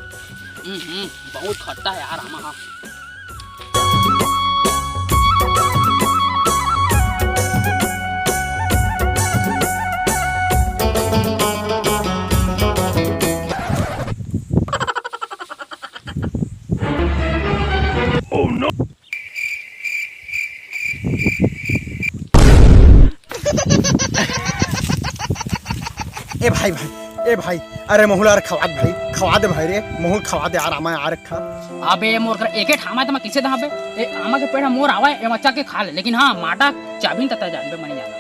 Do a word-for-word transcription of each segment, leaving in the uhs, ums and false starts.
हम्म, हम्म, बहुत खट्टा हे यार आमा हा। ए भाई, भाई, ए भाई, अरे महू ला यार खवा दे भाई, खवा दे भाई रे, महू ला खवा दे यार, आमा यार खा। अबे मोर कर एके ठामा त मैं किसे दहाबे? ए आमा के पेड़ मोर आवा, एमा चल के खा ले, लेकिन हाँ, माटा चाबिन तता जानबे मनी जाना।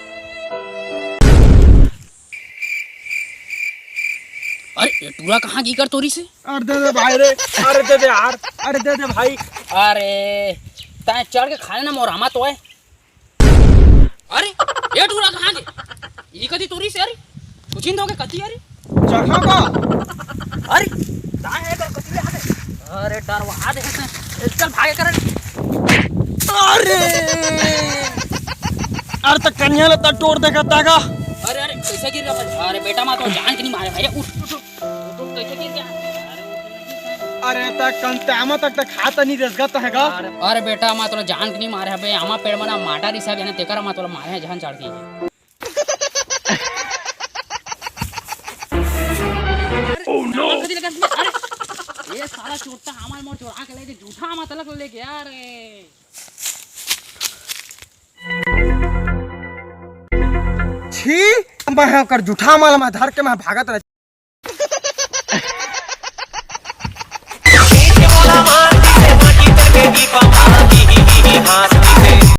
अरे, ए टूरा कहाँ गे कर तोरी से? अरे दे दे भाई रे, अरे दे दे यार, अरे दे दे भाई। अरे, तैं चढ़ के खा लेना, मोर आमा तो हे। अरे, ए टूरा कहाँ गे? ई कति तोरी से, अरे, कुछ ही होगे कति, अरे। चढ़ा का? अरे, तैं हे कर कति ले आगे। अरे, डरवा दे से। चल, भागे कर। अरे, अरे, त कनिया ल त टोर देखत हे का? अरे, अरे, कैसे गिर गया? अरे, बेटा, मैं तो जान के नहीं मारे भाई, उठ, उठ, उठ। अरे त कंतामा तक त खाता नहीं रेसगत हे गा। अरे बेटा, मैं तोला जान के नहीं मारे हबे, आमा पेड़ मना माटा रिसा जाने तेकर मैं तोला मारे हे जान चढ़ के। Oh no! अरे ये साला चोट्टा हमार मोर चोरा के ले गया, झूठा आमा तलक ले गया रे। छी, मैं ओकर जूठा माल में धर के मैं भागत रह।